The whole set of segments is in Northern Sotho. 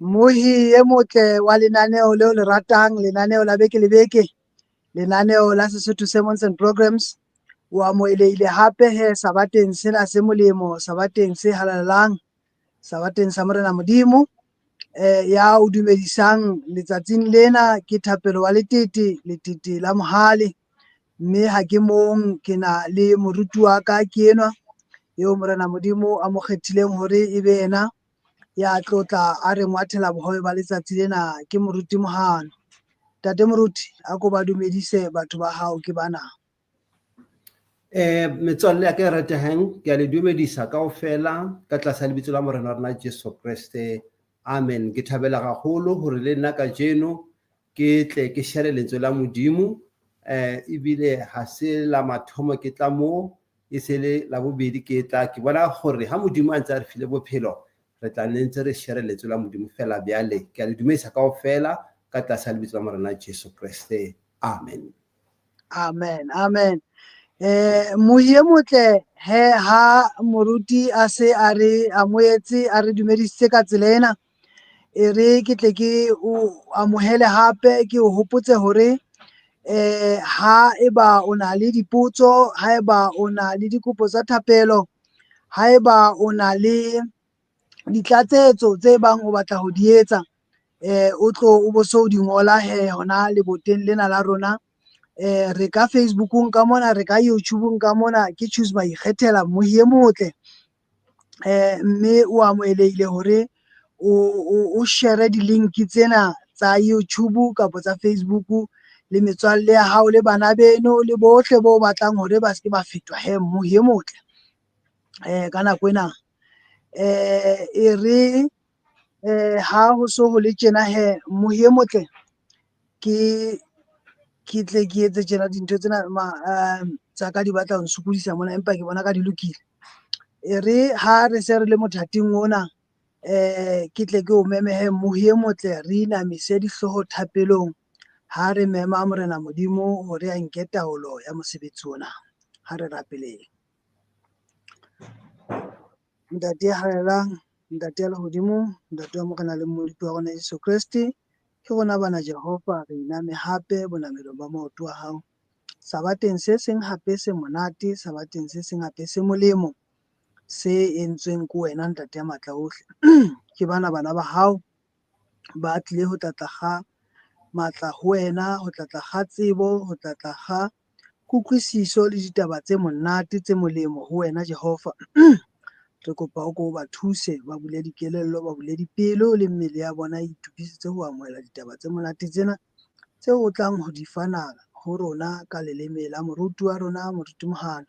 Mmohi e motle wa lenaneo leo le ratang, lenaneo la beke le beke, lenaneo la Sesotho Sermons and Programs, o amohelehile hape he sabateng sena se molemo, sabateng se halalelang, sabateng sa Morena Modimo. Eh, ya o dumedisang letsatsing lena ke Thapelo wa Letete, Letete la Mohale. Mme ha ke mong, ke na le moruti wa ka ke enwa, eo Morena Modimo a mo kgethileng hore e be yena ya tlotla a re ngwathela bohobe ba letsatsi lena ke moruti Mohano. Ntate moruti, a ko ba dumedise batho ba hao ke bana. Eh, metswalle ya ka e ratehang, ke a le dumedisa kaofela ka tlasa lebitso la Morena wa rona Jesu Kreste. Amen. Ke thabela haholo hore le nna kajeno ke tle ke share lentswe la Modimo. Eh, ebile ha se la mathomo ke tla mo, e se le la bobedi ke tla. Ke bona gore ha Modimo a ntse a re file bophelo, re tla nne ntse re share lentswe la Modimo fela bjale. Ke a le dumedisa kaofela ka tlasa lebitso la Morena Jesu Kreste. Amen. Amen, amen. Eh, mohi e motle he ha moruti a se a re amohetse a re dumedisitse ka tsela ena e re ke tle ke o amohele hape ke o hopotse hore eh ha eba o na le dipotso ha eba o na le dikopo tsa thapelo ha eba o na le ditlatsetso tse bang o batla ho di etsa eh o tlo o bo so di ngola he hona leboteng lena la rona eh re ka Facebookong ka mona re ka YouTubeong ka mona ke choose maikgethela mmohi e motle eh mme o amohelehile hore o o share di-link tsena tsa YouTube kapa tsa Facebook le metswalle ya hao le bana beno le bohle bo batlang hore ba se ke ba fetwa he mmohi e motle eh ka nako ena eh e re eh ha ho so ho le tjena he mmohi e motle ke ke tle ke etse tjena dintho tsena ma tsa ka di batla ho nsokodisa mona empa ke bona ka di lokile. E re ha re se re le mothating ona eh ke tle ke o memehe mmohi e motle re inamise dihlooho thapelong ha re mema Morena Modimo hore a nke taolo ya mosebetsi ona. Ha re rapeleng. Ntate ya halalelang, Ntate ya lehodimo, Ntate wa Morena le Mmoloki wa rona Jesu Kreste, ke rona bana Jehova re iname hape bonamelong ba maoto a hao. Sabateng se seng hape se monate, sabateng se seng hape se molemo se entsweng ke wena Ntate ya matla ohle. Ke bana bana ba hao ba tlile ho tla tla kga matla ho wena, ho tla tla kga tsebo, ho tla tla kga kutlwisiso le ditaba tse monate tse molemo ho wena Jehova. Re kopa o ko o ba thuse, ba bule dikelello, ba bule dipelo le mmele ya bona e itokisetse ho amohela ditaba tse monate tsena tseo o tlang ho di fana ho rona ka leleme la moruti wa rona, Moruti Mohana.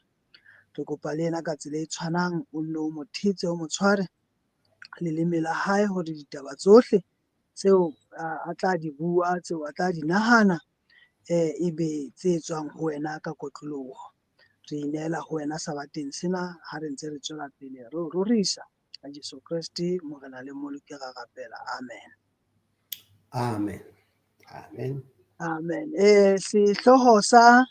Re kopa le yena ka tsela e tshwanang o nne o mo thetse, o mo tshware leleme la hae hore ditaba tsohle tseo a tla di bua, tseo a tla di nahana eh e be tse tswang ho wena ka kotloloho. Re ineela ho wena sabateng sena ha re ntse re tswela pele re o rorisa ka Jesu Kreste Morena le Mmoloki ra rapela. Amen. Amen. Amen. Amen. Eh sehlooho sa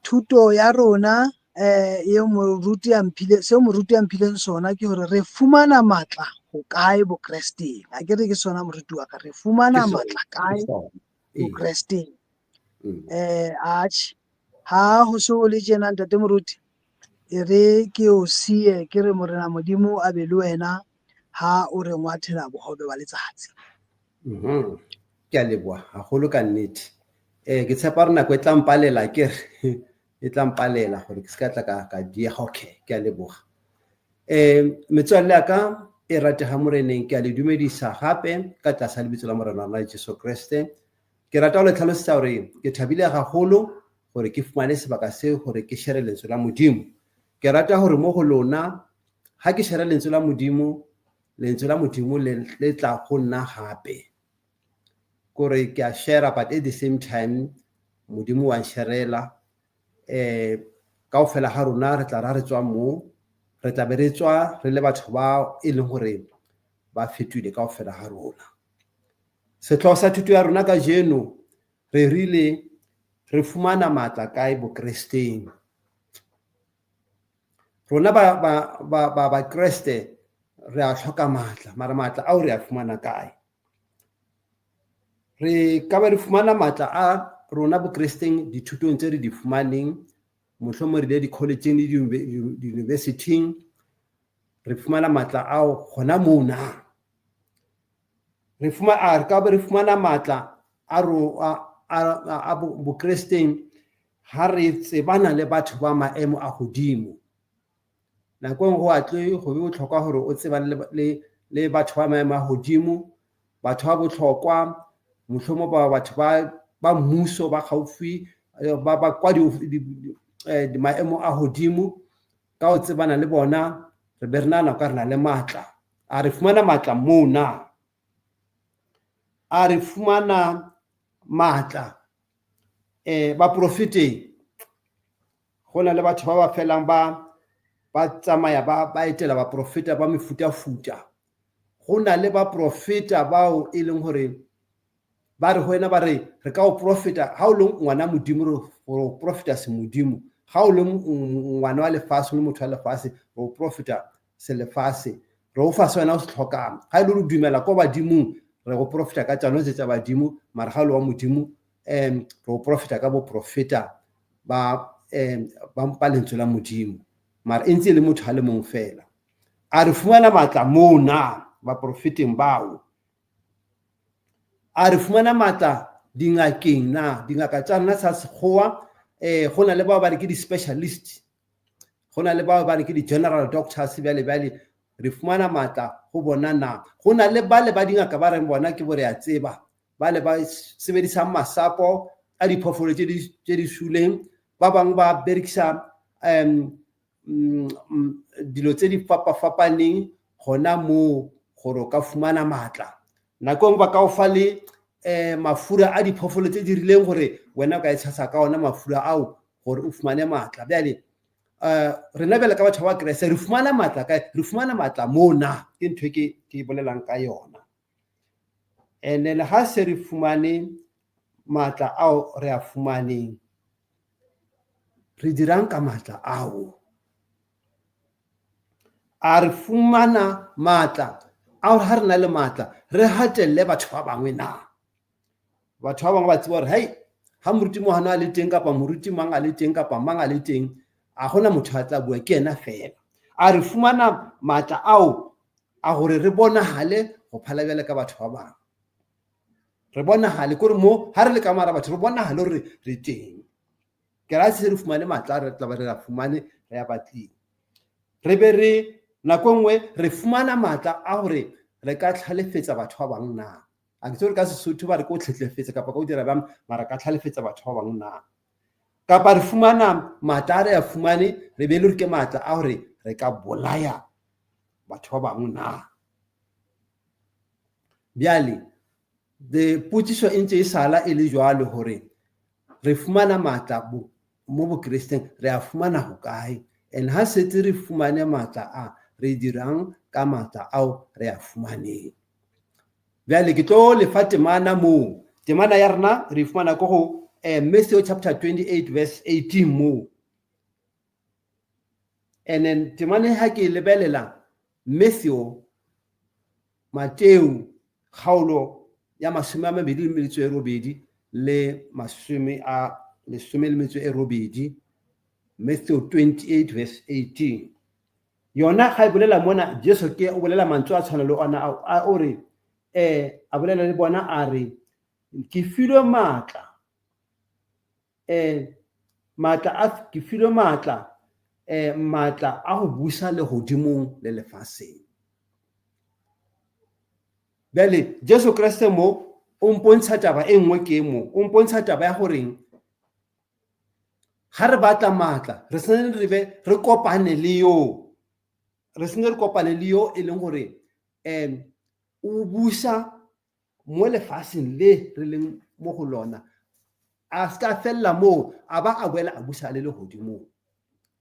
thuto ya rona eh eo moruti a mphile seo moruti a mphileng sona ke hore re fumana matla ho kae bokresteng. A ke re ke sona moruti wa ka re fumana matla kae bokresteng. Eh atjhe ha ho so le tjena ntate moruti e re ke o siye ke re morena modimo a be le wena ha o re ngwathela bohobe ba letsatsi. Mhm. Ke a leboha haholo ka nnete. Eh ke tshepa gore nako e tla mpalela ke re e tla mpalela gore ke se ka tla ka ka diega. Okay, ke a leboga. Eh metswalle ya ka e rategang moreneng ke a le dumedisa gape ka tlasa lebitso la Morena wa rona Jesu Kreste. Ke rata go le tlhalosetsa gore ke thabile gagolo gore ke fumane sebaka se gore ke share lentswe la Modimo. Ke rata gore mo go lona ha ke share lentswe la Modimo, lentswe la Modimo le le tla go nna gape. Kore ke a share but at the same time Modimo wa nsharela eh kaofela ga rona re tla ra re tswa mo re tla be re tswa re le batho ba e leng gore ba fetohile kaofela ga rona. Sehlooho sa thuto ya rona kajeno re rile re fumana matla kae bokresteng. Rona ba ba ba ba Bakreste re a hloka matla, mara matla ao re a fumana kae? Re ka ba re fumana matla a rona Bokresteng dithutong tse re di fumaneng, mohlomong re ile di-college-eng le di-university-ing, re fumana matla ao gona moo na? Re fumana, re ka ba re fumana matla a ro a a Bokresteng ha re tsebana le batho ba maemo a godimo. Nako e nngwe go a tle go be botlhokwa gore o tsebane le le le batho ba maemo a godimo, batho ba botlhokwa, mohlomong ba batho ba ba mmuso ba gaufi ba ba kwa di maemo a godimo, ka go tsebana le bona re be re nagana ka re na le maatla. A re fumana maatla moo na? A re fumana maatla baprofeteng? Go na le batho ba ba felang ba ba tsamaya ba ba etela baprofeta ba mefutafuta. Go na le baprofeta bao e leng gore ba re go wena ba re re ka o profeta ga o le ngwana Modimo re o profeta semodimo, ga o le ngwana wa lefase o le motho wa lefase re o profeta selefase, re o fa se wena o se tlhokang. Ga e le gore o dumela ko badimong re go profeta ka tsone tse tsa badimo, mara ga o le wa Modimo re o profeta ka boprofeta ba ba lentswe la Modimo, mara e ntse e le motho a le mong fela. A re fumana matla moo na baprofeteng bao? A re fumana matla dingakeng na? Dingaka tša rena tsa sekgowa go na le bao ba re ke di-specialist, go na le bao ba re ke di-general doctors, bjale bjale re fumana matla go bona na? Go na le bale ba dingaka ba reng bona ke bo re a tseba, bale ba sebedisang masapo a diphoofolo tše di suleng, ba bangwe ba berekisa dilo tse di fapafapaneng gona moo gore o ka fumana maatla. Nako e nngwe ba ka o fa le mafura a diphoofolo tse di rileng gore wena o ka e tshasa ka ona mafura ao gore o fumane maatla. Bjale rena bjale ka batho ba Kreste re fumana maatla kae? Re fumana maatla moo na? Ke ntho e ke bolelang ka yona. And then ha se re fumane maatla ao re a fumaneng, re dirang ka maatla ao? A re fumana maatla ao ha re na le maatla re hatelle batho ba bangwe na? Batho ba bangwe ba tseba gore hei, ha moruti Mohano a le teng kapa moruti mang a le teng kapa mang a le teng, a gona motho a tla bua, ke ena fela. A re fumana maatla ao a gore re bonagale go phala bjale ka batho ba bangwe. Re bonagale kore mo ha re le ka mara batho re bonagale gore re teng. Ke ra se re fumane maatla re tla ba re a fumane re a batlile. Re be re nako e nngwe re fumana maatla a gore re ka tlhalefetsa batho ba bangwe na? A ke tsebe gore ka Sesotho ba re ke o tlhetlefetsa kapa ka o dira bjang, mara ka tlhalefetsa batho ba bangwe na? Kapa re fumana maatla a re a fumane re be le gore ke maatla a gore re ka bolaya batho ba bangwe na? Bjale the potšišo e ntse e sala e le jwalo gore re fumana maatla mo Bokresteng re a fumana go kae? And ha setse re fumane maatla a, re dirang ka maatla ao re a fumaneng? Bjale ke tlo le fa temana moo. Temana ya rena re e fumana ko go Matthew chapter 28 verse 18 moo. And then temana ha ke e lebelela Matthew, Mateo kgaolo ya masome a mabedi le metso e robedi le masome a lesome le metso e robedi, Matthew 28 verse 18. Yona ga e bolela mona Jesu ke o bolela mantswe a tshwana le ona ao, a o re a bolela le bona a re ke filwe maatla, maatla a, ke filwe maatla, maatla a go busa legodimong le lefaseng. Bjale Jesu Kriste mo o mpontsha taba e nngwe ke mo, o mpontsha taba ya goreng ga re batla maatla re sene re be re kopane le yo, re sene re kopane le yo e leng gore o busa mo lefaseng le re leng mo go lona. A se ka felela moo, a ba a boela a busa le legodimong.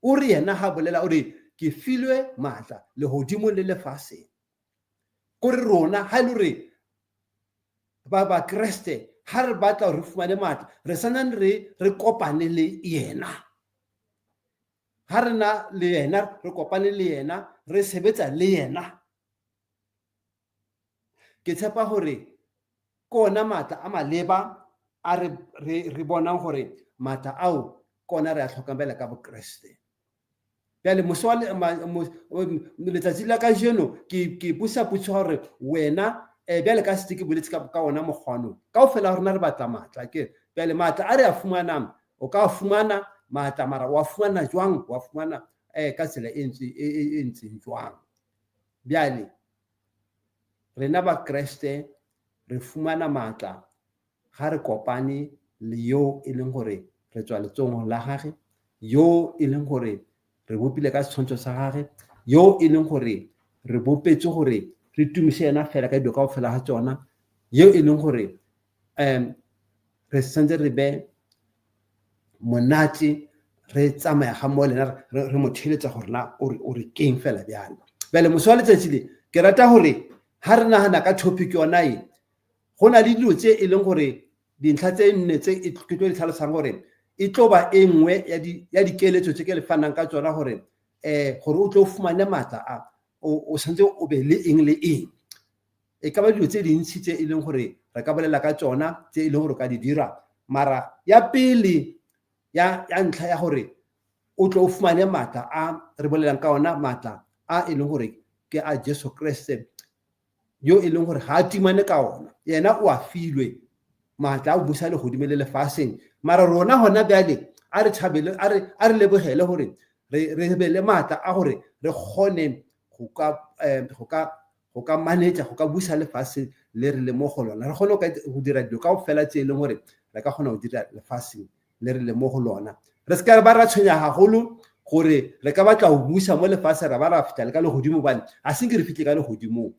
O re yena ga bolela o re ke filwe maatla legodimong le lefaseng. Kore rona ga e le gore ba Bakreste ga re batla gore re fumane maatla re sanane re re kopane le yena. Ga re na le yena, re kopane le yena, re sebetsa le yena. Ke tshepa gore Ke ona maatla a maleba a re, re, re bonang gore maatla ao ke ona re a hlokang bjale ka Bokriste. Bjale moso wa letsatsi la kajeno ke ke busa potso gore wena eh, bjale ka setse ke boletse ka, ka ona mokgwano kaofela ga rona re batla maatla ke bjale maatla a re a fumanang o ka fumana maatla mara wa fumana jwang wa fumana eh, ka tsela e ntse e, e, e ntseng jwang bjale rena bakreste re fumana maatla ga re kopane le yo e leng gore re tswa letsogong la gage, yo e leng gore re bopile ka setshwantsho sa gage, yo e leng gore re bopetswe gore re tumise yena fela ka dilo ka go fela ga tsona, yo e leng gore um re santse re be monate re tsamaya ga mmogo le ena re mo theletsa gore na o re keng fela bjalo. Bjale moso wa letsatsi le ke rata gore ga re nagana ka topic yona e Go na le dilo tse e leng gore dintlha tse nne tse e ke tlo di tlhalosang gore e tlo ba e nngwe ya dikeletso tse ke le fanang ka tsona gore um gore o tlo o fumane maatla a o santse o be le eng le eng. E ka ba dilo tse dintsi tse e leng gore re ka bolela ka tsona tse e leng gore o ka di dira mara ya pele ya ntlha ya gore o tlo o fumane maatla a re bolelang ka ona maatla a e leng gore ke a Jesu Kriste yo e leng gore ga a timane ka ona yena o a filwe maatla a go busa legodimo le lefaseng mara rona gona bjale a re thabele a re a re lebogele gore re re be le maatla a gore re kgone go ka go ka go ka manetša go ka busa lefase le re le mo go lona re kgone go dira dilo ka go fela tse e leng gore re ka kgona go dira lefaseng le re le mo go lona re se ka ba ra tshwenya gagolo gore re ka batla go busa mo lefatshe ra ba ra fihla le ka legodimo bane a se ke re fitlhe ka legodimong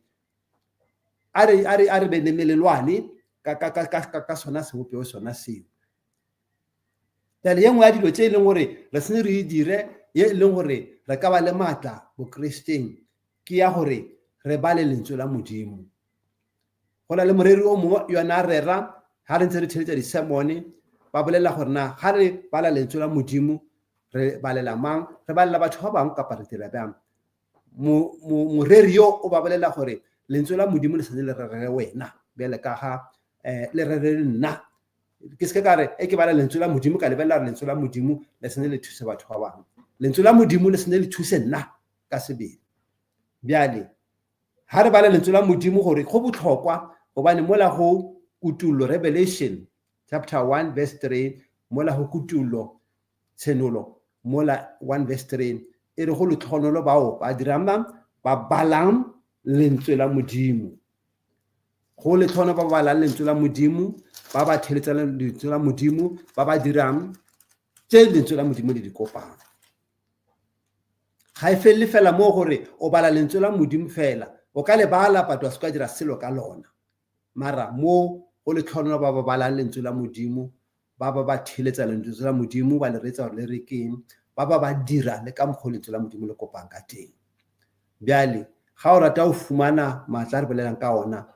a re a re a re be le melelwane ka ka ka ka ka sona sebopego sona seo bjale ye nngwe ya dilo tše e leng gore re sene re e dire ye e leng gore re ka ba le maatla bokristeng ke ya gore re bale lentswe la modimo Go na le moreri o mongwe yona a rera ga re ntse re theletša disemone ba bolela gore na ga re bala lentswe la modimo re balela mang re balela batho ba bangwe kapa re dira bjang moreri yo o ba bolela gore lentswe la modimo le santse le rerele wena bjale ka ga um le rerele nna ke seke ka re e ke bala lentswe la modimo ka lebelela gore lentswe la modimo le santse le thuse batho ba bangwe lentswe la modimo le santse le thuse nna ka sebele bjale Ga re bala lentswe la Modimo gore go botlhokwa gobane mola go Kutullo, Revelation chapter 1 verse 3, mola go Kutullo, Tshenolo, mola 1 verse 3, e re go letlhogonolo bao ba dirang bang ba balang lentswe la Modimo. Go letlhogono ba balang lentswe la Modimo, ba ba theletsang lentswe la Modimo, ba ba dirang tse lentswe la Modimo le di kopang. Ga e felele fela moo gore o bala lentswe la Modimo fela, o ka le bala but wa se ka dira selo ka lona. Mara mo go letlhogonolo ba ba balang lentswe la Modimo, ba ba ba theletsa lentswe la Modimo, ba le reetsa gore le re keng, ba ba ba dira le ka mokgwa lentswe la Modimo le kopang ka teng. Bjale ga o rata go fumana maatla a re bolelang ka ona,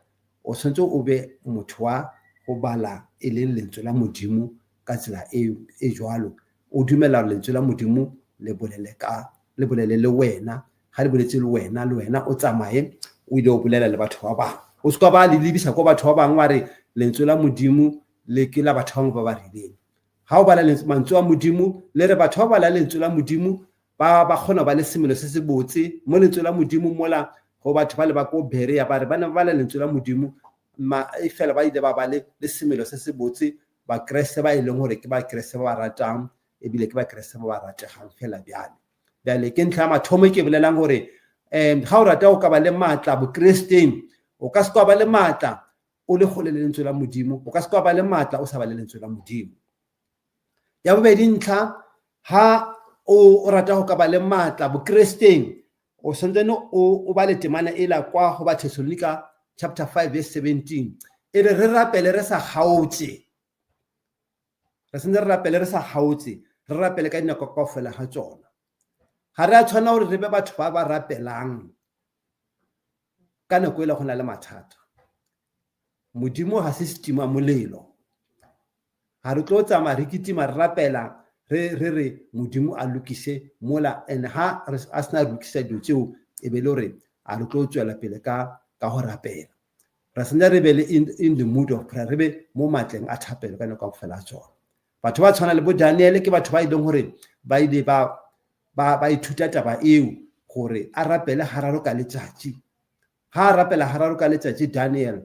o tshwanetse o be motho wa go bala e leng lentswe la Modimo ka tsela e e jwalo. O dumela gore lentswe la Modimo le bolele ka le bolele le wena ga le boletse le wena le wena o tsamaye o ile o bolela le batho ba bangwe o se ka ba le lebisa ko batho ba bangwe wa re lentswe la Modimo le ke la batho ba bangwe ba ba rileng ga o bala mantswe a Modimo le re batho ba bala lentswe la Modimo ba ba kgona ba le semelo se se botse mo lentswe la Modimo mola go batho ba le ba ko Berea ba re ba ne ba bala lentswe la Modimo ma e fela ba ile ba ba le le semelo se se botse Bakreste ba e leng gore ke Bakreste ba ba ratang ebile ke Bakreste ba ba rategang fela bjale. Bjale ke ntlha ya mathomo e ke bolelang gore um ga o rata o ka ba le maatla Bokresteng, o ka se ka ba le maatla o le kgole le lentswe la Modimo, o ka se ka ba le maatla o sa ba le lentswe la Modimo. Ya bobedi ntlha, ha o rata go ka ba le maatla Bokresteng, o santsane o ba le temana e la kwa go Bathesalonika chapter 5 verse 17 e re re rapele re sa kgaotse re santse re rapele re sa kgaotse re rapele ka dinako kaofela ga tsona ga re a tshwana gore re be batho ba ba rapelang ka nako e le go na le mathata modimo ga se setima molelo Ga re tlo tsamaya re kitima re rapela re re re Modimo a lokise mola and ha a sena lokisa dilo tseo e be le gore a re tlo tswela pele ka ka go rapela. Re santse re be le in, in the mood of prayer, re be mo matleng a thapelo ka nako ka fela tsona. Batho ba tshwana le bo Daniel ke batho ba e leng gore ba ile ba ba ba ithuta taba eo gore a rapele hararo ka letšatši. Ha a rapela hararo ka letšatši Daniel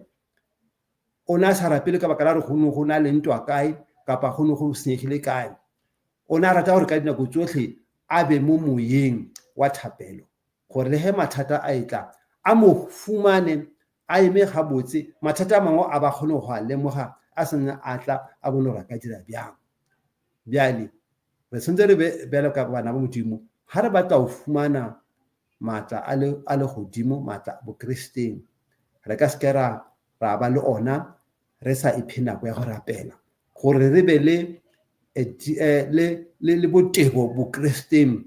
o ne a sa rapele ka baka la gore go ne go na le ntwa kae kapa go ne go senyegile kae. O ne a rata gore ka dinako tsotlhe a be mo moyeng wa thapelo gore le ge mathata a etla a mo fumane a eme gabotse, mathata a mangwe a ba kgone go a lemoga a sena a tla a bone gore a ka dira bjang. Bjale re tshwanetse re be bjalo ka bana ba Modimo ga re batla go fumana maatla a legodimo, maatla Bokristeng, re ka se ke ra ra ba le ona re sa iphe nako ya go rapela gore re be le eh, eh, le le le botebo Bokristeng,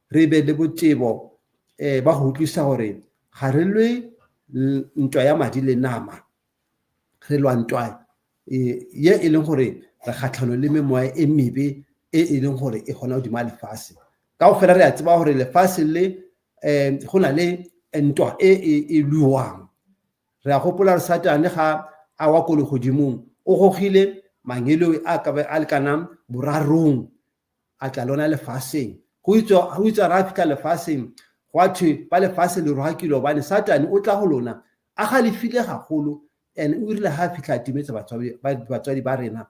re be le botebo eh ba go utlwisa gore ga re lwe ntwa ya madi le nama, re lwa ntwa ye e leng gore re kgatlhano le memoya e mebe e e leng gore e gona godimo ga lefase. Kaofela re a tseba gore lefase le um go na le ntwa e e lwiwang. Re a gopola gore Satane ga a wa ko legodimong o gogile mangeloi a ka a lekanang borarong a tla lona lefaseng. Go itswa ra fitlha lefaseng gwa thwe ba lefase le rohakilwe gobane Satane o tla go lona a galefile gagolo and o rile ga a fitlha a timetsa batswadi ba rena.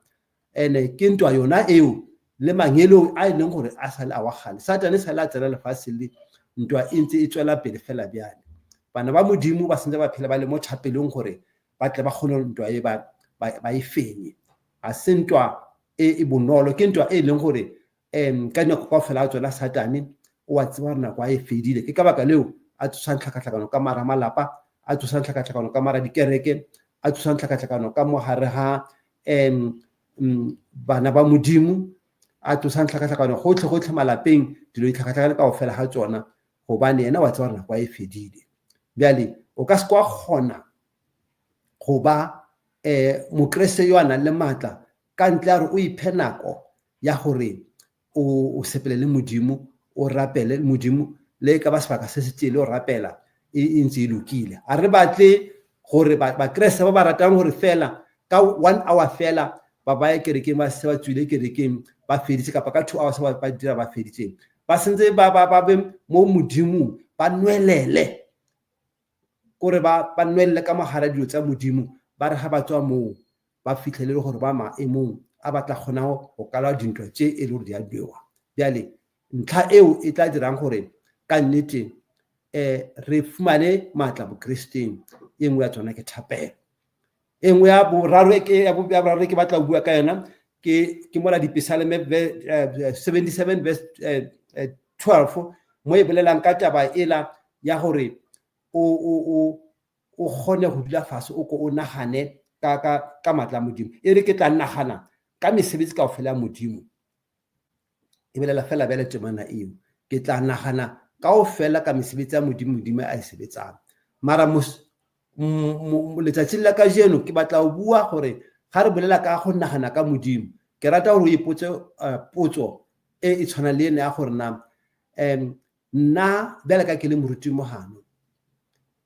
Ene ke ntwa yona eo le mangeloi a e leng gore a sale a wa kgale. Satane sale a tsena lefaseng le ntwa e ntse e tswela pele fela bjale. Bana ba Modimo ba sentse ba phela ba le mo thapelong gore ba tle ba kgone ntwa e ba ba e fenye. Ga se ntwa e e bonolo, ke ntwa e leng gore um ka dinako kaofela a tswela Satane o a tseba gore nako a e fedile. Ke ka baka leo a tsosang tlhakatlhakano ka mara malapa, a tsosang tlhakatlhakano ka mara dikereke, a tsosang tlhakatlhakano ka mo gare ga um bana ba Modimo, a tsosang tlhakatlhakano gotlhe gotlhe malapeng, dilo di tlhakatlhakane kaofela ga tsona, gobane yena wa tseba gore nako a e fedile. Bjale o ka se kwa kgona go ba um Mokriste yo a nang le maatla ka ntle a gore o iphe nako ya gore o sepele le Modimo, o rapele Modimo, le e ka ba sebaka se se tee le o rapela e ntse e lokile. A re batle gore Bakriste ba ba ratang gore fela ka 1 hour fela ba ba ye kerekeng ba se ba tswile kerekeng ba feditse, kapa ka 2 hours ba dira ba feditseng, ba sentse ba ba ba be mo Modimong, ba nwelele, kore ba ba nwelele ka mogare dilo tsa Modimo, ba re ga ba tswa moo ba fitlhelele gore ba maemong a ba tla kgonang go kalwa dintwa tše e le gore di a lwewa. Bjale ntlha eo e tla dirang gore ka nnete um re fumane maatla Bokristeng, e nngwe ya tsona ke thapelo. E nngwe ya boraro ke ya boraro ke batla go bua ka yona ke ke mola Dipesaleme 77 verse 12 mo e bolelang ka taba ela ya gore o o o o kgone go dula fase o ko o nagane ka ka ka matla a Modimo. E re ke tla nagana ka mesebetsi kaofela ya Modimo. E bolela fela bjale temana eo. Ke tla nagana kaofela ka mesebetsi ya Modimo, Modimo a e sebetsang. Mara letsatsing la kajeno ke batla go bua gore ga re bolela ka go nagana ka Modimo, ke rata gore o ipotse potso e e tshwanang le ena ya gore na nna bjale ka ke le moruti mogano,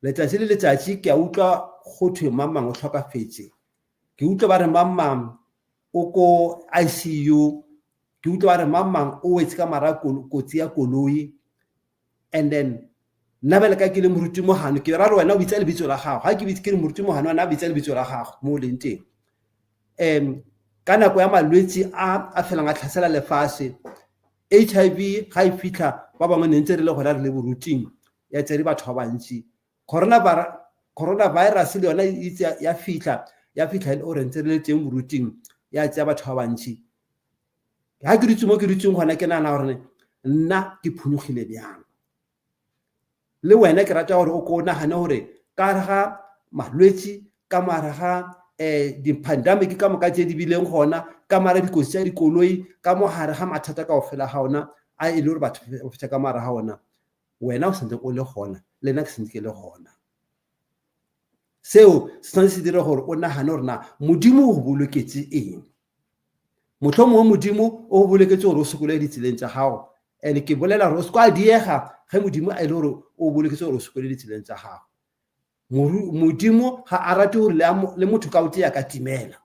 letsatsi le letsatsi ke a utlwa go thwe mang mang o tlhokafetse, ke utlwa ba re mang mang o ko ICU, ke utlwa ba re mang mang o wetse ka mara kotsi ya koloi, and then nna bjale ka ke le moruti mogano ke ra re wena o bitsa lebitso la gago, ga ke bitse ke re moruti mogano wena a bitsa lebitso la gago mo o leng teng. Ka nako ya malwetse a a felang a tlhasela lefatshe, HIV ga e fitlha ba bangwe ne ntse re le gona re le boruting ya tsere batho ba bantsi. Coronavirus le yona e itse ya fitlha, ya fitlha e le gore ntse re le teng boruting ya tsaya batho ba bantsi. Ga ke dutse mo ke dutseng gona ke nagana gore nna ke phonyogile bjang. Le wena ke rata gore o ko o nagane gore ka gare ga malwetsi, ka mogare ga di-pandemic ka moka tse di bileng gona, ka mogare dikotsi tsa dikoloi, ka mogare ga mathata kaofela ga ona a e le gore batho ba feta ka mogare ga ona, wena o santse o le gona, le nna ke santse ke le gona. Seo se tshwanetse se dire gore o nagane gore na Modimo o go boloketse eng. Mohlomongwe Modimo o go boloketse gore o sokologe ditseleng tša gago, and ke bolela gore o se kwa diega ge Modimo a e le gore o boloketse gore o sokologe ditseleng tša gago. Modimo ga a rate gore le motho ka o tee a ka timela.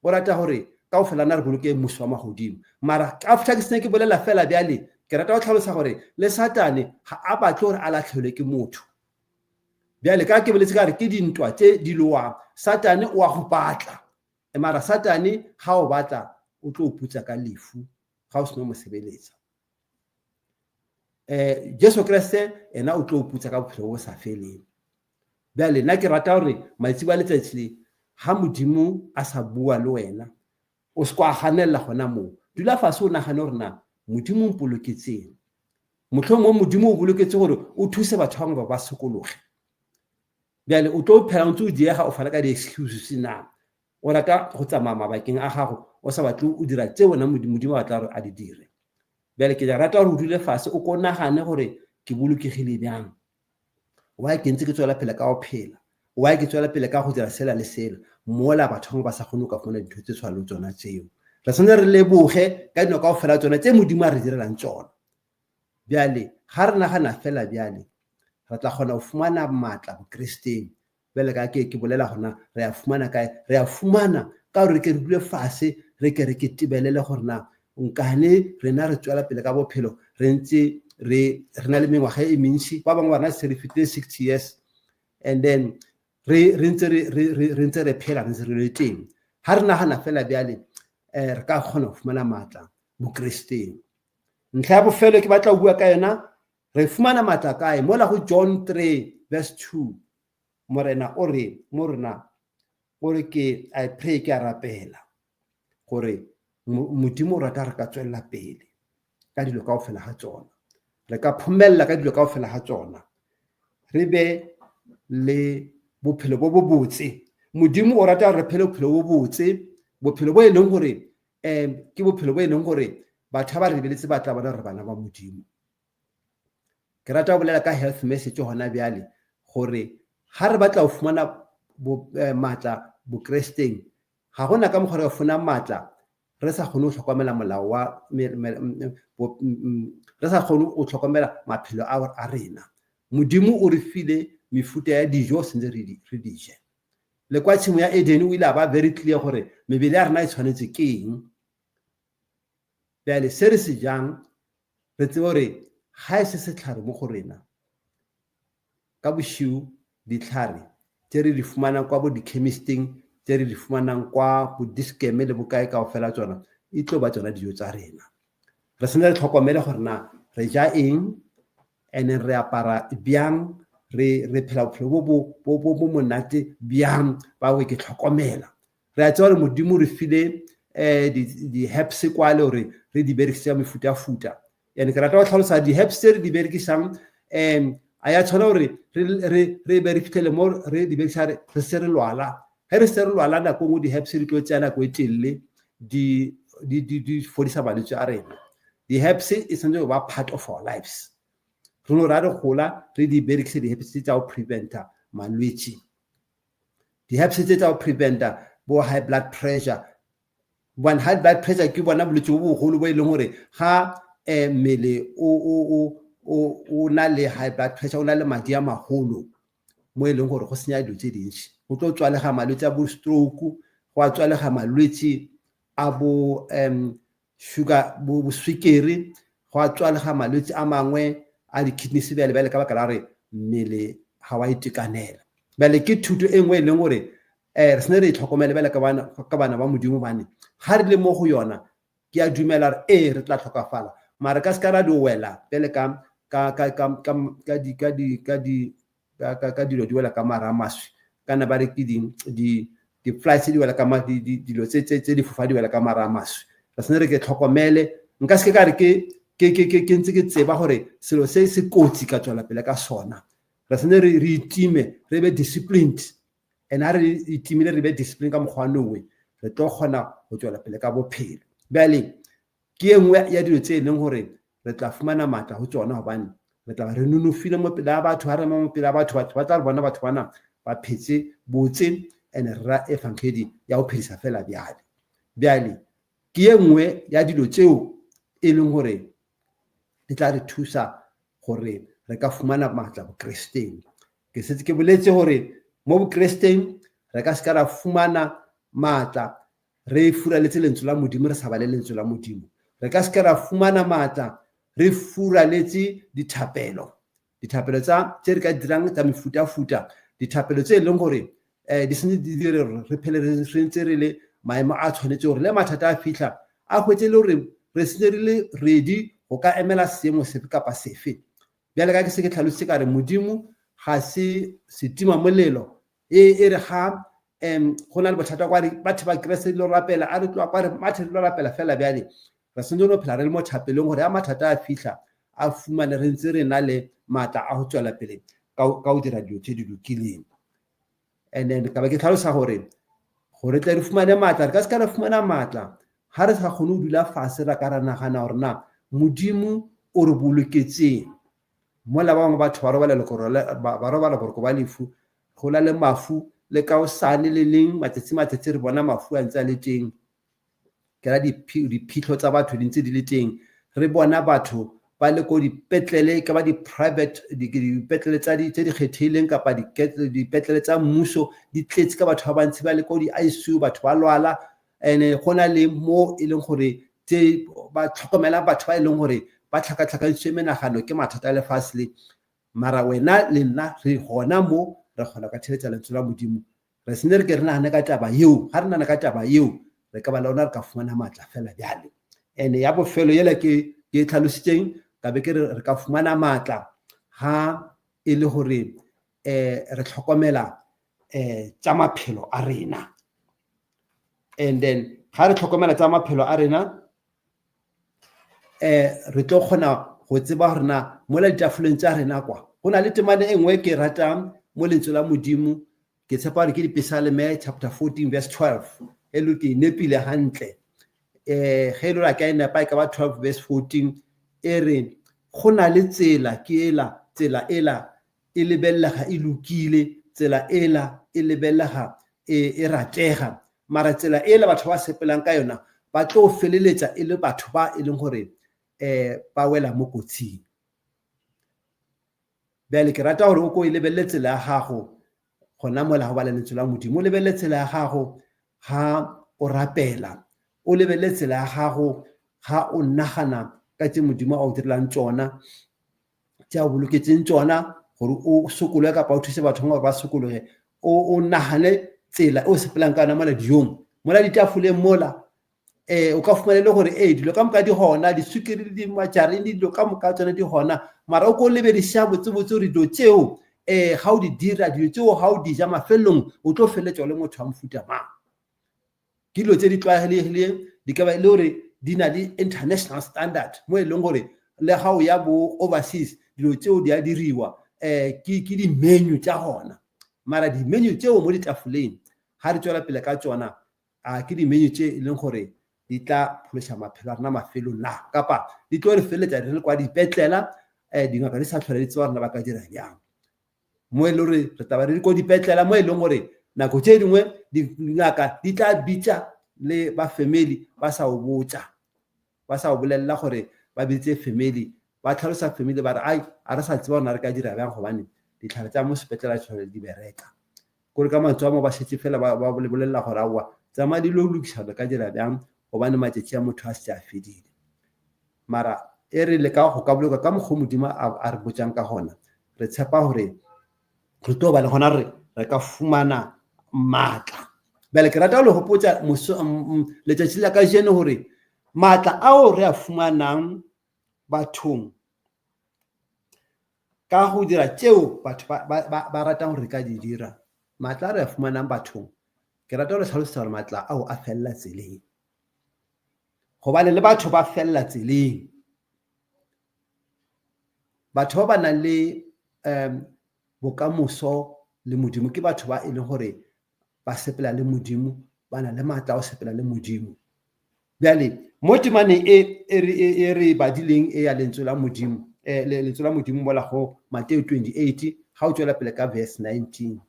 O rata gore kaofela na re boloke mmuso wa magodimo. Mara after ke sene ke bolela fela bjale, ke rata go tlhalosa gore le Satane ga a batle gore a latlhelwe ke motho. Bjale ka ke boletse ka re ke dintwa tse di loang, Satane o a go batla. Mara Satane ga o batla o tlo o putsa ka lefu ga o seno mo sebeletsa. Um Jesu Kriste ena o tlo o putsa ka bophelo bo sa feleng. Bjale nna ke rata gore maitsebo a letsatsi le ga Modimo a sa bua le wena o se kwa ganelela gona moo. Dula fase o nagane gore na Modimo o mpoloketseng. Mohlomongwe Modimo o boloketse gore o thuse batho ba bangwe ba ba sokologe. Bjale o tlo phela o ntse o diega o fana ka di-excuses na? O rata go tsamaya mabakeng a gago o sa batle o dira tse wena Modimo a batla gore a di dire. Bjale ke rata gore o dule fase o ko nagane gore ke bolokegile bjang. Why ke ntse ke tswela pele ka go phela? Why ke tswela pele ka go dira sela le sela? Mola batho bangwe ba sa kgone go ka fumana dintho tse tshwanang le tsona tseo. Re tshwanetse re leboge ka dilo kaofela tsona tse Modimo a re direlang tsona. Bjale ga re nagana fela bjale, re tla kgona go fumana matla Bokresteng. Bjale ka ke ke bolela gona re a fumana kae? Re a fumana ka gore re ke re dule fase re ke re ke tebelele gore na nkane rena re tswela pele ka bophelo re ntse re re na le mengwaga e mentši ba bangwe ba rena se re fetile 60 years and then re re ntse re re re ntse re phela re ntse re le teng ha re nagana fela bjale eh re ka kgona go fumana matla bokresteng ntlha ya bofelo ke batla go bua ka yona re fumana matla kae mola go John 3 verse 2 morena o re mo rena o re ke I pray ke a rapela gore Modimo o rata re ka tswelela pele ka dilo kaofela ga tsona re ka phomelela ka dilo kaofela ga tsona re be le bophelo bo bobotse Modimo o rata re phele bophelo bo botse bophelo bo e leng gore um ke bophelo bo e leng gore batho ba ba re lebeletse ba tla bona re bana ba Modimo Ke rata go bolela ka health message gona bjale gore ga re batla go fumana maatla bokresteng ga gona ka mokgwa re funa maatla re sa kgone go hlokomela molao wa re sa kgone go hlokomela maphelo a rena. Modimo o re file mefuta ya dijo sentse re di je. Le kwa tshimo ya Eden o ile a ba very clear gore mebele ya rena e tshwanetse ke eng. Bjale se re se jang re tsebe gore ga e se sehlare mo go rena, ka bošiu dihlare tše re di fumanang kwa bo di-chemisting, tše re di fumanang kwa bo Dischem le bokae kaofela tsona, e tlo ba tsona dijo tsa rena. Re swanetse re tlhokomele gore na re ja eng and then re apara bjang, re re phela bophelo bo bo bo bo monate bjang, ba gore ke tlhokomela. Re a tseba gore Modimo o re file um di-herbs kwale gore re di berekise ka mefutafuta. And ke rata go tlhalosa di-herbs tse re di berekisang um a ya tshwana gore re be re fitlhele mo re di berekisa re se re lwala. Ge re se re lwala nako nngwe di-herbs di tlo tsaya nako e telele di fodisa malwetse a rena. Di-herbs e tshwanetse go ba part of our lives. Re no ra re gola re di berekise di-herbs tse tsa go prevent-a malwetse. Di-herbs tse tsa go prevent-a bo high blood pressure, gobane high blood pressure ke bona bolwetse bo bogolo bo e leng gore ga mmele o na le high blood pressure, o na le madi a magolo mo e leng gore go senya dilo tse dintši. Go tlo tswalega malwetse a bo stroke, go a tswalega malwetse a bo sugar, bo swikiri, go a tswalega malwetse a mangwe a di-kidneys bjale bjale ka baka la gore mmele ga wa itekanela. Bjale ke thuto e nngwe e leng gore um re sene re e tlhokomele bjale ka bana ba Modimo, gobane ga re le mo go yona ke a dumela gore ee re tla tlhokafala, mara ka se ka ra di wela bjale ka dilo di wela ka mara a maswi, kana ba re ke di di-flies di wela ka dilo tse di fofa di wela ka mara a maswi. Re sene re ke tlhokomele, nka se ke ka re ke ntse ke tseba gore selo se se kotsi ka tswela pele ka sona. Re sene re itime, re be disciplined, and ha re itimile re be disciplined ka mokgwa nongwe, re tlo kgona go tswela pele ka bophelo. Bjale ke e nngwe ya dilo tse e leng gore re tla fumana matla go tsona, gobane re tla ba re nonofile mo pele ga batho. Ga re ema mo pele ga batho, batho ba tla re bona batho bana ba phetse botse and re ra efangedi ya go phedisa fela bjale. Bjale ke ye nngwe ya dilo tseo e leng gore di tla re thusa gore re ka fumana matla bokresteng. Ke setse ke boletse gore mo Bokresteng re ka se ka ra fumana maatla re furaletse lentswe la Modimo, re sa bale lentswe la Modimo. Re ka se ka ra fumana maatla re furaletse dithapelo, dithapelo tsa tse re ka dirang tsa mefutafuta, dithapelo tse e leng gore um di sentse di dire gore re phele re ntse re le maemo a tshwanetse gore le mathata a fitlha a hwetse le gore re sentse re le ready go ka emela seemo sefe kapa sefe. Bjale ka ke se ke tlhalositse ka re Modimo ga se setimamolelo e e re ga um go na le bothata kwa re batho ba Kreste dilo rapela a re tloa kwa re mathe dilo rapela fela bjale re sentse no phela re le mo thapelong gore ya mathata a fihla a fumane re ntse re na le maatla a go tswela pele ka go dira dilo tse di lokileng. And then ka ba ke tlhalosa gore gore tle re fumane maatla re ka se ka ra fumana maatla ga re sa kgone go dula fase ra ka ra nagana gore na Modimo o re boloketseng. Mola ba bangwe batho ba robala ba robala boroko ba lefu, go na le mafu le ka osane le leng matsatsi matsatsi re bona mafu a ntse a le teng. Ke ra diphitlho tsa batho di ntse di le teng. Re bona batho ba le ko dipetlele ka ba di-private dipetlele tsa tse di kgethehileng kapa dipetlele tsa mmuso di tletse ka batho ba bantsi ba le ko di-I_C_U batho ba lwala. And-e go na le mo e leng gore tse ba tlhokomela batho ba e leng gore ba tlhakatlhakantšhitse menagano ke mathata a lefatshe le. Mara wena le nna re gona mo re kgona ka theletša lentswe la Modimo. Re sene re ke re nagane ka taba yeo, ga re nagana ka taba yeo re ka ba le ona re ka fumana maatla fela bjale. And ya bofelo yela ke ke tlhalositseng ka be ke re re ka fumana maatla ga e le gore um re tlhokomela um tša maphelo a rena. And then ga re tlhokomela tsa maphelo a rena um re tlo kgona go tseba gore na mola ditafoleng tša rena kwa go na le temane e nngwe ke ratang mo lentswe la Modimo, ke tshepa gore ke Dipesaleme chapter 14 verse 12 e le ke nepile hantle. Um ge e le gore a ka e nepa e ka ba 12 verse 14 e re go na le tsela ke ela tsela ela e lebelelega e lokile, tsela ela e lebelelega e, e ratega, mara tsela ela batho ba sepelang ka yona ba tlo feleletša e le batho ba e leng gore um ba wela mo kotsing. Bjale ke rata gore o ko e lebelele tsela ya gago gona mola go bala lentswe la Modimo, o lebelele tsela ya gago ga o rapela, o lebelele tsela ya gago ga o nagana ka tše Modimo a o direlang tšona, tše a o boloketseng tšona gore o sokologe kapa o thuse batho gore ba sokologe. O nagane tsela e o sepelang ka yona mola dijong, mola ditafoleng mola um o ka fumana e le gore ee dilo ka moka di gona, diswikiri le dimatšarine dilo ka moka tsone di gona, mara o ko lebediša botsebotse gore dilo tšeo um ga o di dira, dilo tšeo ga o di ja mafelelong o tlo feleletša o le motho wa mofuta mang. Ke dilo tse di tlwaelegileng, di ka ba e le gore di na le international standard mo e leng gore le ga o ya bo overseas dilo tšeo di a diriwa um ke di-menu tša gona. Mara di-menu tšeo mo ditafoleng ga re tšwela pele ka tšona a ke di-menu tše e leng gore di tla phološa maphelo a rena mafelong na, kapa di tlo re feleletša re le kwa dipetlela um dingaka di sa tlhole di tseba rena ba ka dira bjang. Mo e le gore re tla ba re le ko dipetlela mo e leng gore nako tše dingwe dingaka di tla bitša le ba family ba sa o botša, ba sa o bolelela gore ba biditse family, ba tlhalosa family ba re ai a re sa tseba gore na re ka dira bjang gobane ditlhare tsa mo sepetlela di tlhole di bereka. Kore ka mantswe a mo ba šetše fela ba ba le bolelela gore aowa tsamaya di lo lokiša le ka dira bjang gobane matšatši a motho a šetše a fedile. Mara e re leka go ka boloka ka mokgwa Modimo a re botšang ka gona, re tshepa gore re tlo ba le gona re re ka fumana maatla. Bjale ke rata go le gopotša letšatši la kajeno gore maatla ao re a fumanang bathong ka go dira tšeo batho ba ratang gore re ka di dira, maatla a re a fumanang bathong, ke rata go le hlalosetša gore maatla ao a felela tseleng. Gobane le batho ba felela tseleng. Batho ba ba nang le um bokamoso le Modimo ke batho ba e leng gore ba sepela le Modimo, ba na le maatla a go sepela le Modimo. Bjale mo temaneng e e re e badileng e ya lentswe la Modimo, lentswe la Modimo mola go Mateo 28 ga o tšwela pele ka verse 19.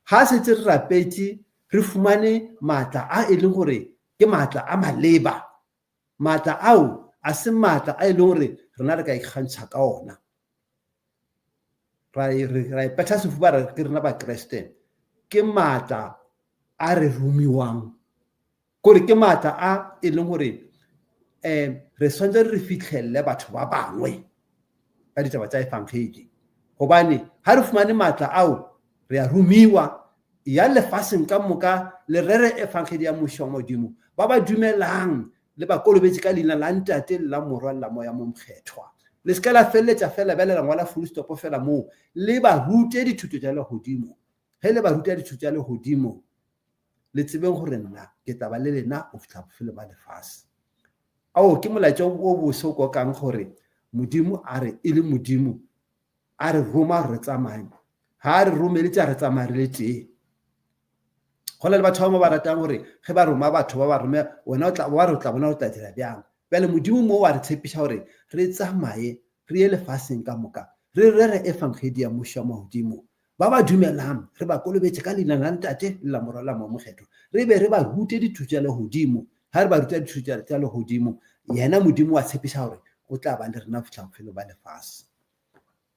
Ga setse re rapetše re fumane maatla a e leng gore ke maatla a maleba. Maatla ao a se maatla a e leng gore rena re ka ikgantšha ka ona. Ra ra ipetha sefuba re ke rena Bakriste. Ke maatla a re romiwang. Kore ke maatla a e leng gore um re swanetše re fihlelele batho ba bangwe ka ditaba tša efangedi. Gobane ga re fumane maatla ao, re a romiwa ya lefaseng ka moka le rere efangedi ya Mmušo wa Modimo. Ba ba dumelang le ba kolobetše ka leina la Ntate le la Morwa le la Moya mo Mokgethwa. Le se ke la feleletša fela bjale la ngwala full stop fela moo, le ba rute dithuto tša legodimo. Ge le ba ruta dithuto tša legodimo, le tsebeng gore nna ke tla ba le lena go fihla bofelong ba lefase. Ao ke molaetša o bose o kokang gore Modimo a re e le Modimo a re roma re tsamaye. Ga a re romele tša re tsamaya re le tee. Go na le batho ba bangwe ba ratang gore ge ba roma batho ba ba rome wena o tla wa re o tla bona o tla dira bjang. Bjale Modimo mo wa re tshepiša gore re tsamaye re ye lefaseng ka moka re rere efangedi ya Mmušo wa magodimo. Ba ba dumelang re ba kolobetše ka leina la Ntate le la Morwa le la Moya Mokgethwa, re be re ba rute dithuto tša legodimo. Ga re ba ruta dithuto tša legodimo, yena Modimo wa tshepiša gore o tla ba le rena go fihla bofelong ba lefase.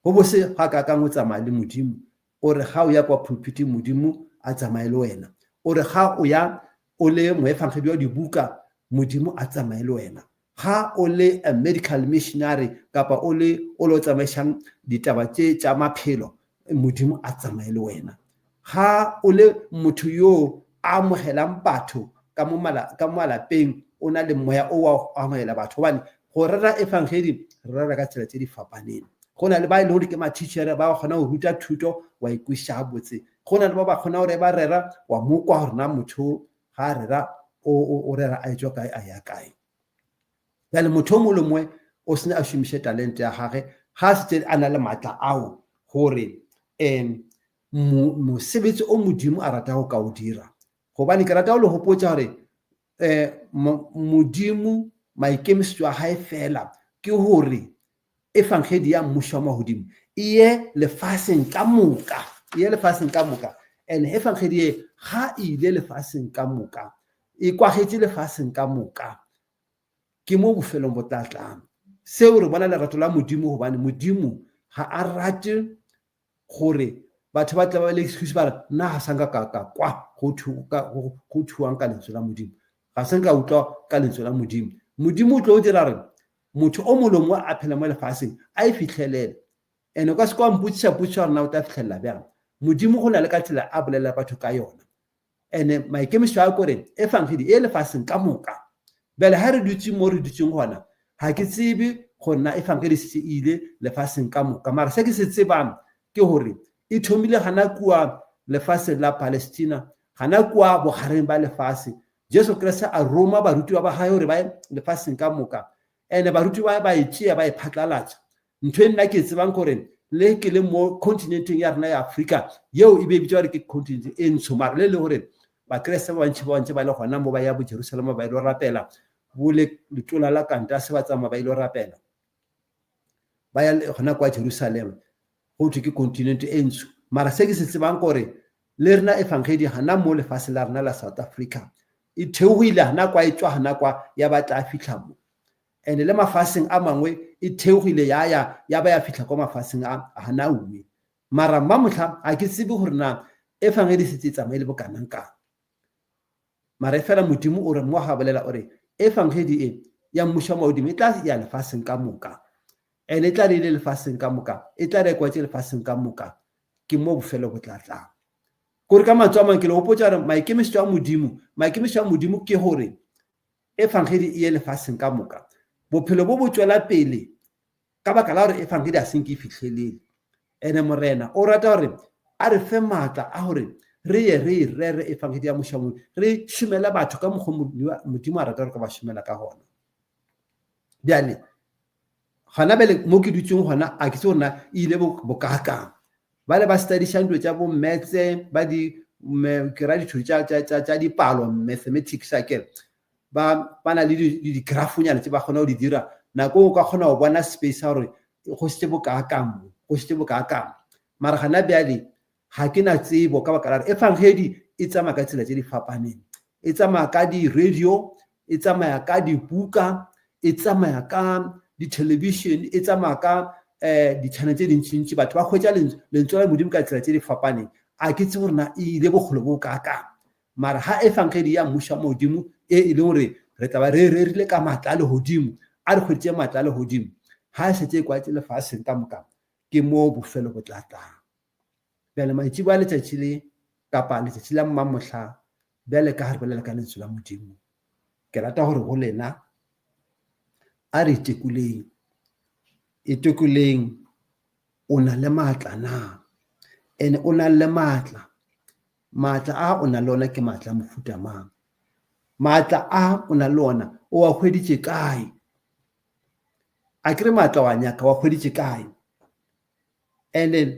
Go bose gakaakang go tsamaya le Modimo. O re ga o ya kwa pulpiting Modimo a tsamaye le wena. O re ga o ya o le moefangedi wa dibuka Modimo a tsamaye le wena. Ga o le a medical missionary kapa o le o lo tsamaišang ditaba tše tša maphelo Modimo a tsamaye le wena. Ga o le motho yo a amogelang batho ka mo malapeng o na le moya o wa go amogela batho gobane go rera efangedi re rera ka tsela tše di fapaneng. Go na le ba e leng gore ke mathitšhere ba kgona go ruta thuto wa e kwešiša gabotse. Go na le ba ba kgona gore ba rera wa mo kwa gore na motho ga a rera o rera a etšwa kae a ya kae. Bjale motho o mongwe le mongwe o sene a šomiše talente ya gage ga a setse a na le maatla ao gore um mosebetsi o Modimo a rata go ka o dira. Gobane ke rata go le gopotša gore um Modimo maikemišetšo a gae fela ke gore efangedi ya mmušo wa magodimo e ye lefaseng ka moka, e ye lefaseng ka moka. And efangedi ye ga e ile lefaseng ka moka, e kwagetše lefaseng ka moka, ke mo bofelong bo tla tlang. Seo re bona lerato la Modimo gobane Modimo ga a rate gore batho ba tla ba le excuse ba re nna ga sanka ka ka kwa go go thuwang ka lentswe la Modimo, ga se nka utlwa ka lentswe la Modimo. Modimo o tlo dira gore motho o mongwe le mongwe a phela mo lefaseng a e fihlelele. And o ka se kwa mpotsiša potšišo gore na o tla fihlelela bjang. Modimo go na le ka tsela a bolela batho ka yona. And maikemišetšo a kore efangedi e lefaseng ka moka. Bjale ga re dutše mo re dutšeng gona, ga ke tsebe gore na efangedi se ile lefaseng ka moka. Mara se ke se tsebang ke gore e thomile gana kua lefaseng la Palestina, gana kua bogareng ba lefase. Jesu Kriste a roma barutiwa ba gagwe gore ba ye lefaseng ka moka. And barutiwa ba e tšea ba e phatlalatša. Ntho e nna ke e tsebang gore le ke le mo continenteng ya rena ya Afrika yeo e be e bitšwa gore ke continent e ntsho, mara le le gore Bakriste ba bantši ba bantši ba le gona mo ba ya bo Jerusalema ba ile rapela, bo le letola la Kantase ba tsamaya ba ile rapela, ba ya gona kwa Jerusalema, go thwe ke continent e ntsho. Mara se ke se tsebang gore le rena efangedi gana mo lefaseng la rena la South Africa e theogile gana kwa, e tšwa gana kwa ya ba tla fihla mo. And le mafaseng a mangwe e theogile ya ya ya ba ya fihla kwa mafaseng a gana uwe. Mara mmamohla ga ke tsebe gore na efangedi setse e tsamaile bokanang kang. Mara efela Modimo o re mo ga bolela o re efangedi e ya mmušo wa magodimo e tla ya lefaseng ka moka. And e tla re ile lefaseng ka moka, e tla re kwatše lefaseng ka moka, ke mo bofelo bo tla tlang. Kore ka mantswe a mangwe ke le gopotša gore maikemišetšo a Modimo, maikemišetšo a Modimo ke gore efangedi e ye lefaseng ka moka. Bophelo bo bo tšwela pele ka baka la gore efangedi a senke e fihlelele. Ene Morena o rata gore a re fe maatla a gore re ye re e rere efangedi ya Mmušo wa Modimo, re šomele batho ka mokgwa Modimo a rata gore ka ba šomela ka gona. Bjale gona bjale mo ke dutseng gona a ke tse gore na e ile bokaakang. Ba le ba studišang dilo tša bo maths, ba di ke ra dithuto tša dipalo, mathematics a kere ba na le di-graphonyana tse ba kgona go di dira. Nako o ka kgona go bona space sa gore go šetše bokaakang mo, go šetše bokaakang. Mara gana bjale ga ke na tsebo ka baka la gore efangedi e tsamaya ka tsela tše di fapaneng. E tsamaya ka di-radio, e tsamaya ka dibuka, e tsamaya ka di-television, e tsamaya ka um ditšhane tše dintšintši batho ba hwetša lentswe la modimo ka tsela tše di fapaneng a ke tsebe gore na e ile bokgole bo kaakang mara ga efangedi ya mmušo wa modimo e e leng gore re tla ba re rerile ka maatla a legodimo a re hweditše maatla a legodimo ga e setse e kwatse lefaseng ka moka ke moo bofelo bo tla tlang bjale maitšibo a letšatši le kapa letšatši la mmamohla bjale ka ga re bolela ka lentswe la modimo ke rata gore go lena a re itekoleng itekoleng o na le maatla na ene o na le maatla maatla a o na le ona ke maatla a mofuta mang maatla a o na le ona o a hweditše kae a kere maatla wa nyaka wa hweditše kae and then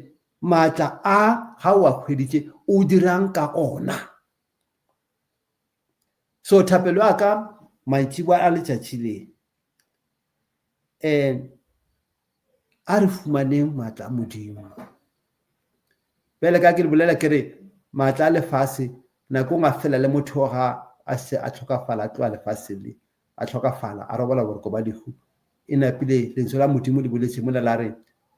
maatla a ga o a hweditše o dirang ka ona so thapelo ya ka mantšiboa a letšatši le um a re fumaneng maatla a modimo bjale ka ke le bolela ke re maatla a lefase nakong a fela le motho ga a se a tlhokafala a tloa lefaseng le a tlhokafala a robala boroko ba lehu e napile lentswe la modimo le boletse mola la re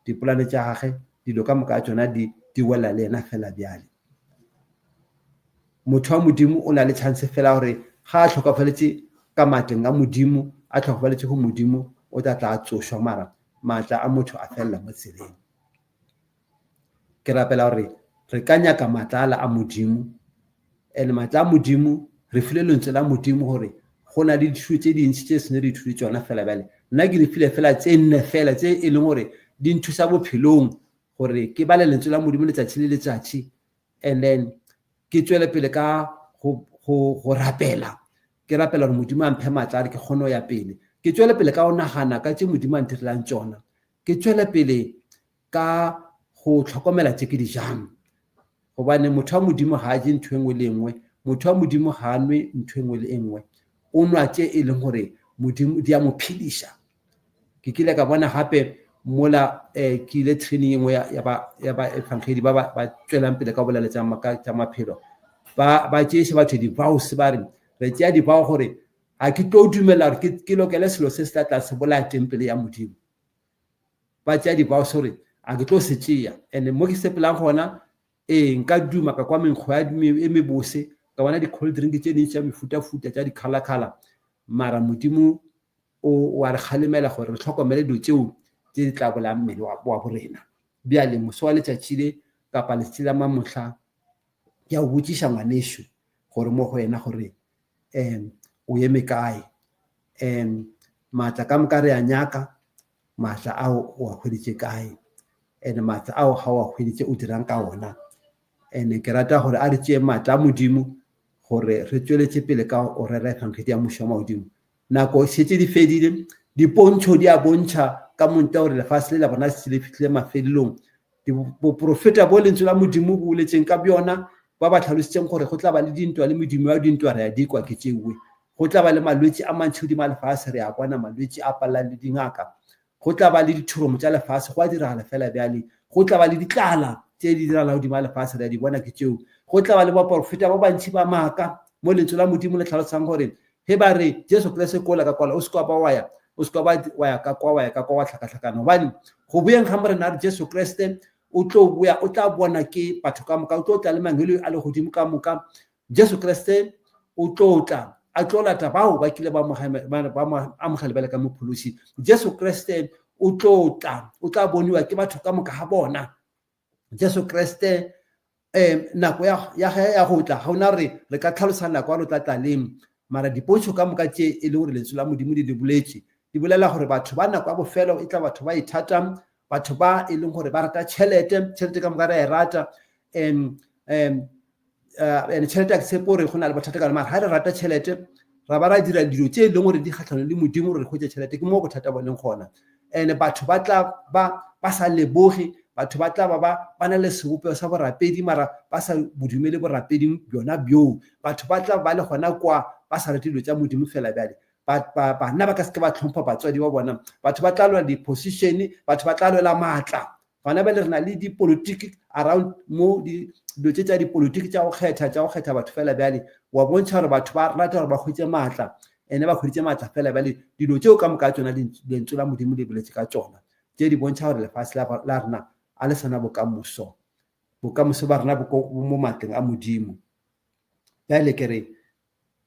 dipolane tša gage dilo ka moka tšona di di wela le yena fela bjale motho wa modimo o na le chance fela gore ga a tlhokafaletše ka maatleng a modimo a tlhokafaletše go modimo o tla tla a tsošwa mara maatla a motho a felela mo tseleng ke rapela gore re ka nyaka maatla ala a modimo and maatla a modimo re file lentswe la modimo gore go na le dithuto tse dintsi tse sene re ithute tsona fela bjale nna ke le file fela tse nne fela tse e leng gore di nthusa bophelong gore ke bale lentswe la modimo letsatsi le letsatsi and then ke tswele pele ka go, go, go rapela ke rapela gore modimo a mphe maatla a re ke kgone go ya pele ke tswele pele ka go nagana ka tse modimo a ntirelang tsona ke tswele pele ka go tlhokomela tse ke di jang gobane motho wa modimo ga a je ntho e nngwe le nngwe motho wa modimo ga a nwe ntho e nngwe le e nngwe o nwa tše e leng gore modimo di a mo phediša ke kile ka bona gape mola um ke ile training e nngwe ya baefangedi ba ba tswelang pele ka bolela tša maphelo ba ba tšeiša batho di-vows ba re re tšea di-vow gore ga ke tlo dumela gore ke lokele selo se se tla tla se bolaya tempele ya modimo ba tšea di-vows gore a ke tlo se tšea and mo ke sepelang gona ee nka duma ka kwa menkgo e mebose ka bona di-cold drink tše dintši tša mefutafuta tša di-colour-colour mara modimo o a re kgalemela gore re tlhokomele dilo tšeo tše di tla bolayang mmele wa borena bjale moso wa letšatši le kapa letšatši la mamohla ke a o botšiša ngwanešu gore mo go yena gore um o eme kae um maatla ka moka re a nyaka maatla ao o a hweditše kae and maatla ao ga o a hweditše o dirang ka ona and ke rata gore a re tšee maatla a modimo gore re tšweletše pele ka o rera efangedi ya mmušo wa magodimo nako šetše di fedile dipontšho di a bontšha ka montle gore lefase le la bona se le fihlile mafelelong boprofeta bo lentswe la modimo bo boletseng ka bjona ba ba tlhalositseng gore go tla ba le dintwa le medimo ya dintwa re a di kwa ke tšewe go tla ba le malwetši a mantši godimo a lefase re a bona malwetši a palelang le dingaka go tla ba le dithoromo tša lefase go a diragala fela bjale go tla ba le ditlala tše di diragala godimo a lefase re a di bona ke tšeo go tla ba le baporofeta ba bantši ba maaka mo lentswe la modimo le tlhalosang gore ge ba re jesu kriste kola ka kwala o se kwa ba wa ya o se kwa ba wa ya ka kwa wa ya ka kwa wa tlhakatlhakana gobane go boyeng ga morena a re jesu kriste o tlo boya o tla bona ke batho ka moka o tlo tla le mangwele a le godimo ka moka jesu kriste o tlo tla a tlo lata bao ba kile ba mo amogela bjale ka mophološi jesu kriste o tlo tla o tla boniwa ke batho ka moka ga bona jesu kriste um nako ya ge ya go tla ga ona re re ka tlhalosa nako ya lo tla tla leng mara dipontšho ka moka tše e le gore lentswe la modimo di di boletše di bolela gore batho ba nako ya bofelo e tla batho ba ithatang batho ba e leng gore ba rata tšhelete tšhelete ka moka re a e rata um um and tšhelete a ke tshepe gore go na le bothata ka mara ga re rata tšhelete ra ba ra dira dilo tše e leng gore di kgatlhanong le modimo gore re hwetše tšhelete ke mo bothata bo leng gona and batho ba tla ba ba sa leboge batho ba tla ba ba ba na le sebopego sa borapedi mara ba sa bodumele borapeding bjona bjoo batho ba tla ba le gona kwa ba sa rate dilo tša modimo fela bjale banna ba ka seke ba tlhompha batswadi ba bona batho ba tla lwela di-position batho ba tla lwela maatla gona bjale re na le dipolitiki around mo dilo tše tša dipolitiki tša go kgetha tša go kgetha batho fela bjale wa bontšha gore batho ba rata gore ba hwetše maatla ene ba hweditše maatla fela bjale dilo tšeo ka moka tsona lentswe la modimo le boletse ka tšona. Tše di bontšha gore lefase la rena a le sana bokamoso. Bokamoso ba rena bo mo matleng a Modimo. Bjale ke re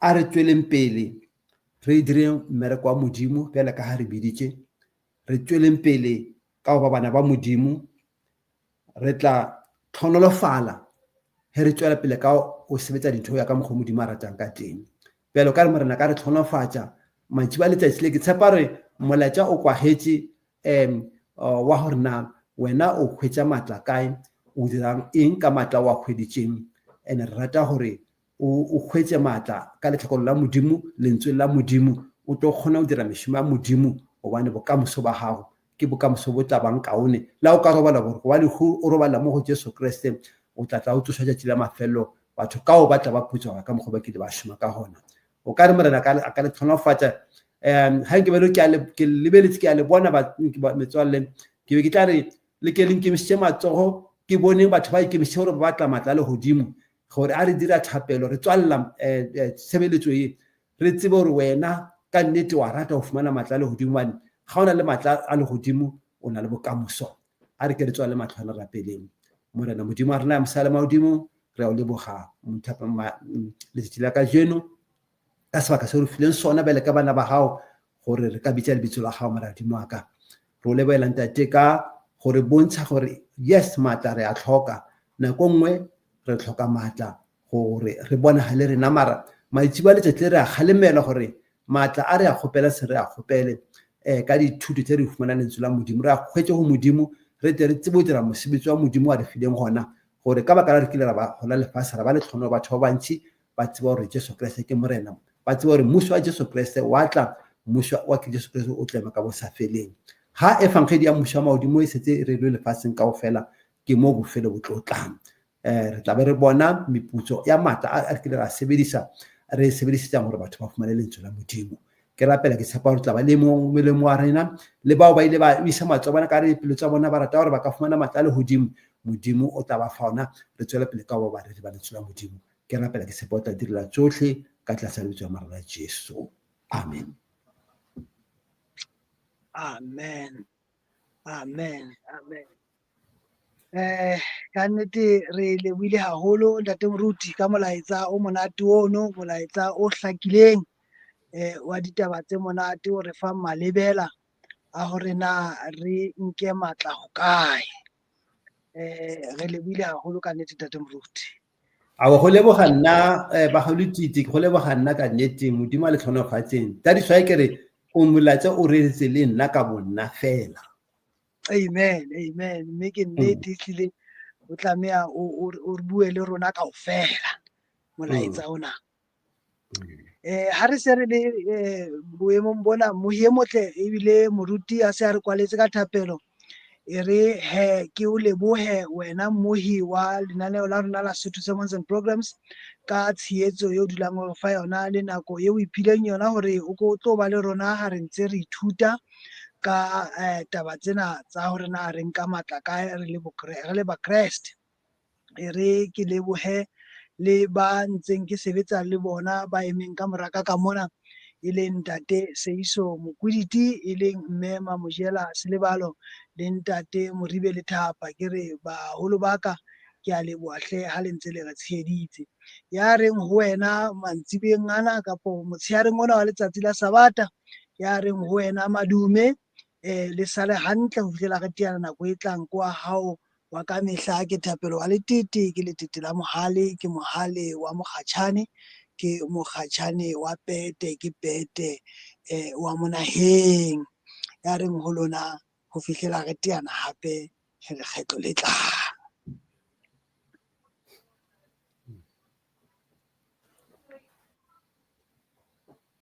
a re tšweleng pele re direng mmereko wa Modimo bjale ka ga re biditše. Re tšweleng pele ka go ba bana ba Modimo. Re tla tlhonolofala ge re tšwela pele ka go sebetsa dintho go ya ka mokgwa Modimo a ratang ka teng. Bjalo ka re Morena ka re tlhonolofatša mantši ba letšatši le, ke tshepa re molaetša o kwagetše um wa gore na wena o hwetša matla kae, o dirang eng ka matla o a hweditšeng. And re rata gore o hwetše matla ka letlhakore la Modimo, lentswe la Modimo, o tlo kgona go dira mešomo ya Modimo, gobane bokamoso ba gago ke bokamoso bo tla bang kaone. La o ka robala boroko wa lehu, o robala mo go Jesu Kriste, o tla tla o tsošwa tšatši la mafelelo, batho kao ba tla ba putswa ka mokgwa ba kile ba šoma ka gona. O ka re Morena a ka le tlhonofatša. Um ga nke bjalo ke lebeletse, ke a le bona metswalle, ke be ke tla re le ke le nkemišitše matsogo, ke boneng batho ba ikemišitše gore ba batla matla a legodimo, gore a re dira thapelo, re tswalela tshebeletso ye, re tsebe gore wena ka nnete wa rata go fumana matla a legodimo, gobane ga o na le matla a legodimo o na le bokamoso. A re ke re tswale matlho a re rapeleng. Morena Modimo wa rena ya mosale magodimo, re a o leboga letšatši la kajeno ka sebaka se re fileng sona bjale ka bana ba gago gore re ka bitša lebitso la gago Morena Modimo wa ka. Re o lebohela Ntate ka gore bontšha gore yes matla re a tlhoka, nako nngwe re tlhoka matla gore re bonagale rena, mara maitšibo a letšatši le re a kgalemela gore matla a re a kgopela se re a kgopele um ka dithuto tse re fumanang lentswe la Modimo, re a hwetše go Modimo, re tle re tsebe go dira mosebetsi wa Modimo wa re fileng gona, gore ka baka la re kile ra ba gona lefase, ra ba le tlhono, batho ba bantši ba tseba gore Jesu Kriste ke Morena, ba tseba gore mmušo wa Jesu Kriste wa tla, mmušo wa Jesu Kriste o tlema ka bosafeleng. Ha efangedi ya mmušo wa magodimo e setse e rerilwe lefaseng kaofela, ke mo bofelo bo tlo tlang. Re tla be re bona meputso ya matla a re kile ra sebedisa, re sebedisetsang gore batho ba fumane lentswe la Modimo. Ke rapela ke tshepa gore tla ba le mongwe le mongwe wa rena, le bao ba ile ba isa matsogo bona ka re dipelo tsa bona ba rata gore ba ka fumana matla a legodimo, Modimo o tla ba fa ona. Re tswele pele ka go ba bareri ba lentswe la Modimo. Ke rapela ke tshepa o tla direla tsohle ka tlase ga lebitso la Morena Jesu. Amen. Amen. Amen. Amen. Eh, ka nnete re lebohile haholo ntate Moruti ka molaetsa o monate ono, molaetsa o hlakileng eh wa ditaba tse monate o re fang malebela a hore na re nke matla ho kae. Eh re lebohile haholo ka nnete ntate Moruti. Aowa, go leboga nna ba ga Lutiti, go leboga nna ka nnete, Modimo a le tlhonofatseng. That is why ke re o molaetsa o reeditse le nna ka bonna fela. Amen, amen. Mme ke nnete ehlile o tlameha o re bue le rona kaofela molaetsa ona. Ha re se re le boemong bona, mohi e motle ebile moruti a se a re kwaletse ka thapelo, e re he ke o lebohe wena mohi wa lenaneo la rona la Sotho Sermons and Programs ka tshehetso eo dulang o re fa yona le nako eo o iphileng yona hore o ko tlo ba le rona ha re ntse re ithuta ka taba tsena tsa hore na re nka matla kae re le re le Bakreste. E re ke lebohe le ba ntseng ke sebetsa le bona ba emeng ka mora ka ka mona, e leng ntate Seiso Mokwiditi, e leng mme Mamojela Selebalo le ntate Moribe Lethapa. Ke re baholo ba ka, ke a leboha hle ha le ntse le re tsheheditse. Ya reng ho wena mantsibeng ana kapo motshehareng ona wa letsatsi la Sabata, ya reng ho wena madume, le sale hantle ho fihlela re teana nako e tlang kwa hao wa ka mehla. Ke Thapelo wa Letete, ke Letete la Mohale, ke Mohale wa Mokgatjhane, ke Mokgatjhane wa Pete, ke Pete wa Monaheng. Ya reng ho lona ho fihlela re teana hape lekgetlo le tlang.